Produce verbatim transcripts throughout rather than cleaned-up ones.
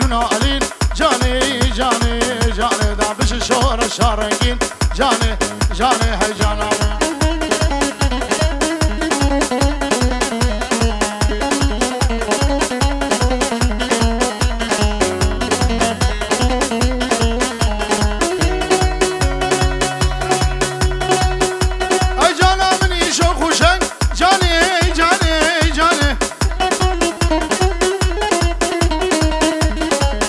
Rûna Elîn, canê, canê, canê, da bijî şoreşa rengîn, canê, canê, hey cana min. Ay cana min îşo xuşeng, canê, canê, canê.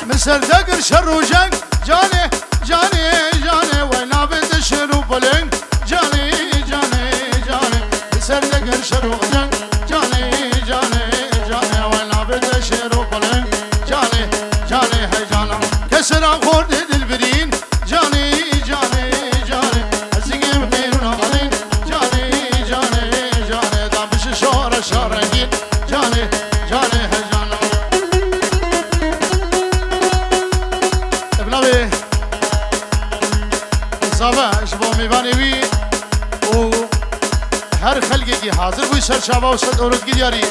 Min ser dekir şer û jeng, canê, canê, canê, wey navê te şêr û beleng, canê, canê, canê. Min ser dekir şer û jeng, canê, canê, canê, wey navê te şêr û beleng, canê, canê, hey cana. Kesera xortê dilbirîn, canê, canê, canê. Ezîngê min xêr û nalîn, canê, canê, canê. Da bijî şoreşa rengîn, canê, canê, hey cana. Evlavê Zave ji bo mêvanê wî û her xelkekî hazir bûy ser çava û sed euro digiriyarî.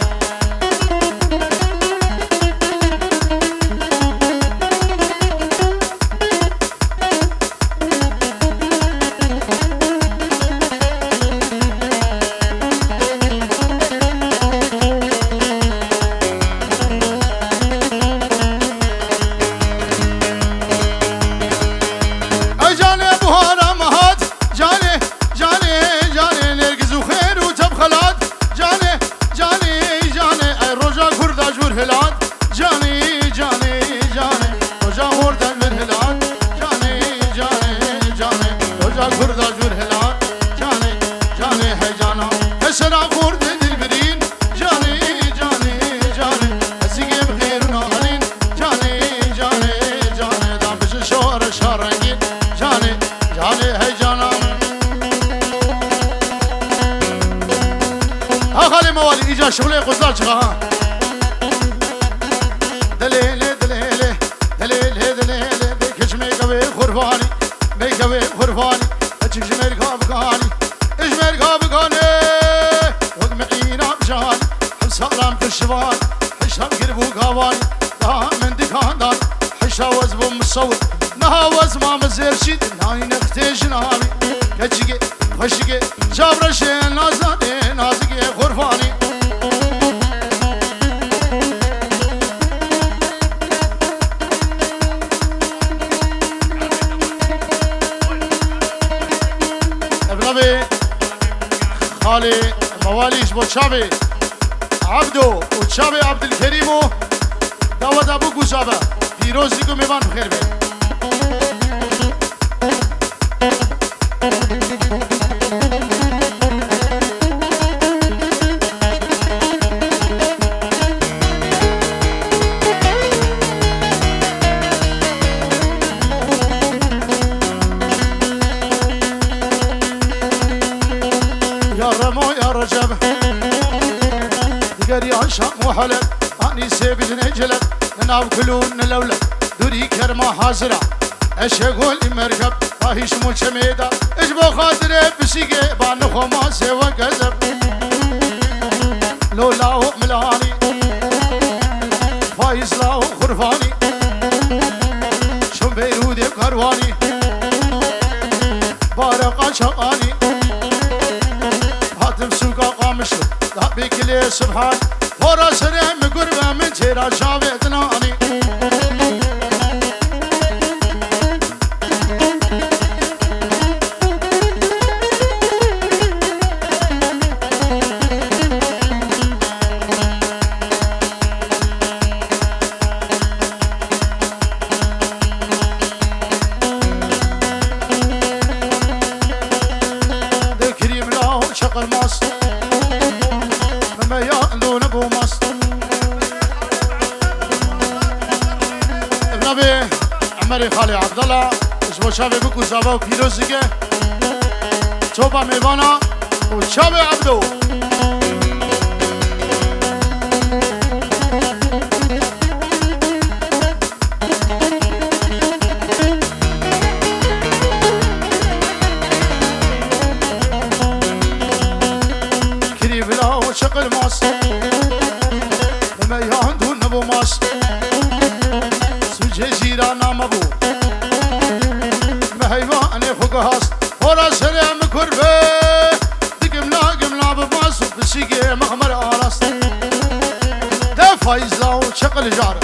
Ay canê buhara me hat, canê, canê, canê, nêrgiz û xêr û tevxelat, canê, canê, canê, ay roja kurda jûr hilat, canê, canê, canê, roja horda jûr hilat, canê, canê, canê, roja kurda jûr hilat, canê, canê, hey cana, hesera xortê dilbirîn, canê, canê, canê, ezîngê bi xêr û nalîn, canê, canê, canê, da bijî şoreşa rengîn, canê, canê, hey cana min. Ha xalê mewalî, îca şixulê quzlar çiqa ha. Dilê lê, dilê lê, dilê lê, dilê lê, dilê kiç mêkevê xurbanî, mêkevê xurbanî, açik ji mêrka bikanî. Ji mêrka bikanê, wek me îna bijanî, hemsalan pişivan, hiştan kir bû gavanî, daha min dikandan, hişta wez bû misewir, niha wez ma min zêrşî, nayî nextê jinavî, keçikê, xweşikê, çavreşê, nazanê, nazikê, xurfanî. Evlavê xalê mewalî ji bo çavê Abdo û çavê Abdilkerîm û daweta bû guzabe. Pîroz dî ku mêvan bi xêr be. Ya Remo ya Recep, digeriyan Şam û Heleb, anî sê bijinê celeb, ne nav kul û ne lewleb, dûrî kerma hazira, eşe golî merkeb, Fahîş mû çemê da, ji bo xatirê pisîkê, ba nixwe ma sê we kezeb. Lola û Milanî, Faiz la û Xurfanî, çûn Beyrûdê karwanî. Bare qaçaqanî, hatim sûka Qamişlo, da bêkilê Subhan. Xora serê min gurbe min têra çavê dinanî. Kirî mila çeqelmaz. Meme ya endo nebû mast. Evnabê Emerê Xalê Abdala, ji bo çavê bik û zava û pîroz dike. Topa mêvana û çavê Ebdo. Kirî bila û çeqil mas. Meme ya hindu nebû mas. Cê cîrana me bû. Me heywanê xwe guhast. Hora serê min kur be. Digimla gimla bi mas û pisîgê mexmer arast. De fayizla û çeqil jar.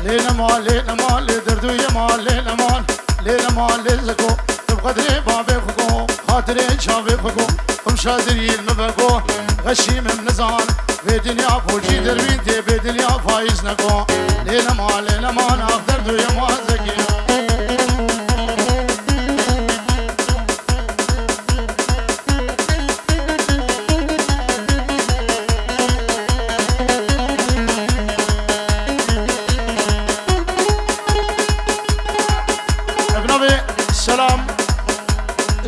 Lê nema, lê nema, lê derdû yema, lê nema, lê nema, lê zeko, tu bi qedrê bavê xwe go, xatirê çavê xwe go, him şadirî li min vego, xeşî min nizan, vê dinya pocî dervîn tê, vê dinya fayîz neko, lê nema, lê nema, nax derdû yema zekî. Ev navê selam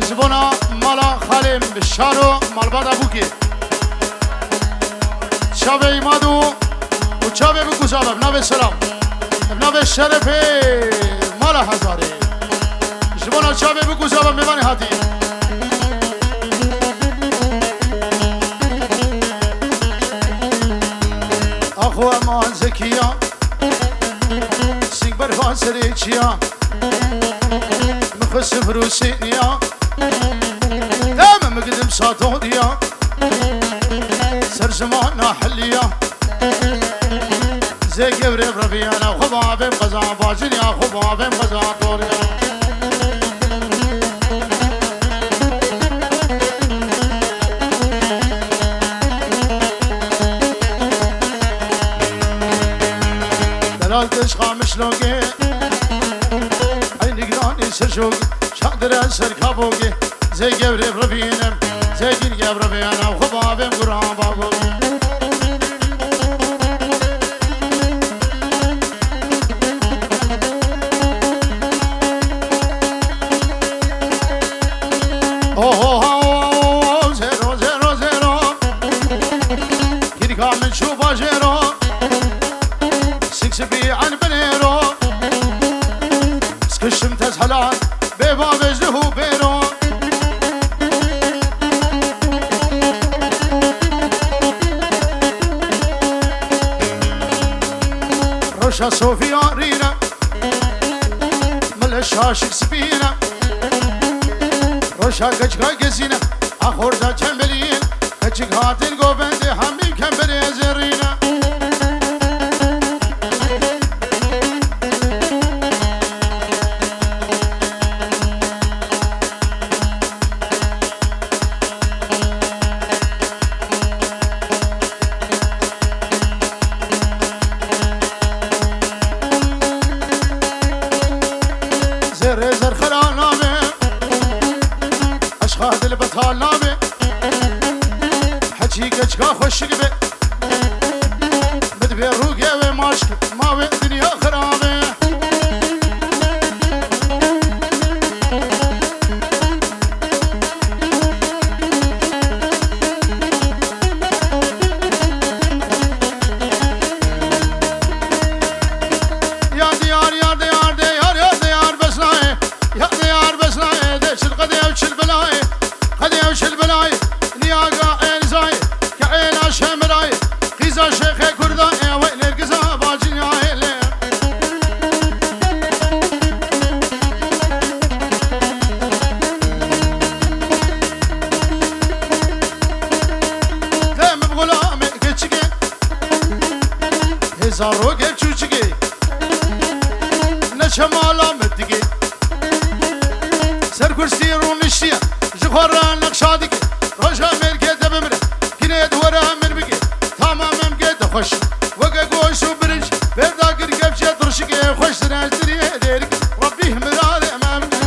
ji bona mala xalê min bi şaro malbata bûkê. Çavê îmad û çavê bi guza be, bi navê selam. Bi navê şerefê mala hezarê. Ji bona çavê bi guza be mêvanê hatî. Axo eman zekiya. Sîng berfa serê çiya. Mixi sifir û sêniya. Deme migidim satoniya. Ser zimana heliya. Zê gevrê reviyana xwe bavêm qeza baciniya xwe bavêm qeza toriya. Delal tişqa mişlogê. Ey nigranî sirşogê. Çadire ser kabogê. Zê gevrê revînim. Zê gîn gev revînim. Xwe bavêm guran bagogê. Oho, ho, zero, zero, zero. Kîrka min çû bajêro. Sik sipî an binêro. Skişim tez helal. Bê bavêj li hû bêro. Roşa Sofiya rîne. Mile şaşik spîne. Roşa keçika gezîne. Axorda çembelîn. Keçik hatin govendê hemî kembelê zerîne. Zerrê zerxera name. Eşqa dil betal name. Hecî keçika xweşik be. Min divê rûgê wê maşk ma wê dinya xirabe. Ya diyar, ya diyar, diyar, ya diyar, bes nayê. Ya diyar, bes nayê. De çil qedê ev çil belayê. Qedê ev çil belayê. Niyaga êlzayê. Ke êla şemirayê. Qîza şêxê kurda ê, wey nêrgiza bacînayê lê. Lê min bi gulamê keçikê. Hêza rogê çûçikê. Ne çemala min digê. Ser kursî rûniştiye. Ji xwe re nexşa dike. Roja mêrgê de bimire. Kînê di were min bike. Tamam em gê de xweş. Weke goş û birinc. Berda kir kevçe dirşikê. Xweş dirêj diriyê dêrik. Rebbî miradê me bike.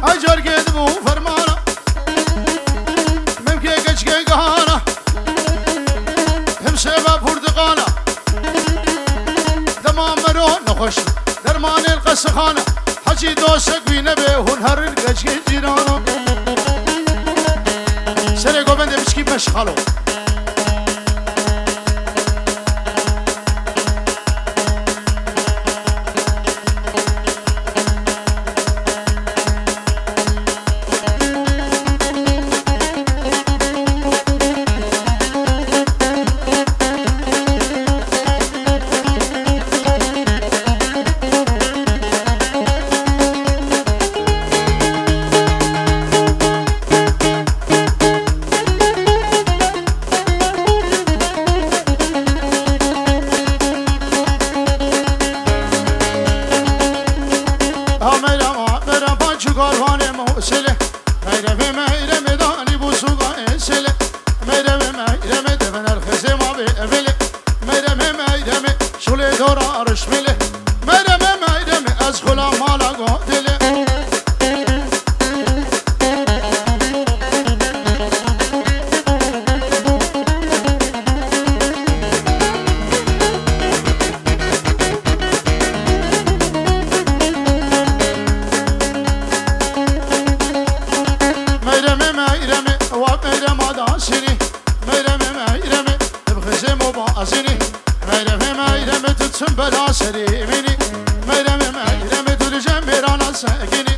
Ay carê Nebe hûn herin keçkê cîrana. Serê govendê biçkî meşxalo. Ha meyrema, meyrema çi karvanê Mûsilê. Meyremê, meyremê danî bû sûga êsilê. Meyremê, meyremê devin erxizê ma bê evelê. Meyremê, meyremê şulê dora arişmilê. Meyremê, meyremê ez xula mala godilê. Meyremê, meyremê, wa meyrema da sinî. Meyremê, meyremê, tu bi xizê mo ba azinî. Meyremê, meyremê, tu çim bela serê mînî. Meyremê, meyremê, tu li cem mêrana sekinî.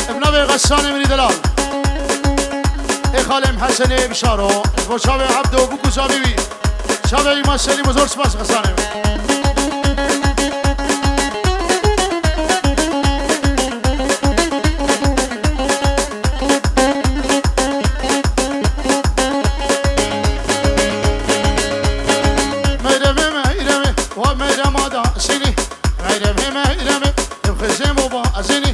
Ev navê Xesanê min î delal. Ê xalê em Hesenê bişaro. Bo çavê Ebdo bû ku zavî wî. Çavê Îma Selîm û zor spas Xesanê min. Meyremê, meyremê, wa meyrema da sinî. Meyremê, meyremê, ev xizê mo ba azinî.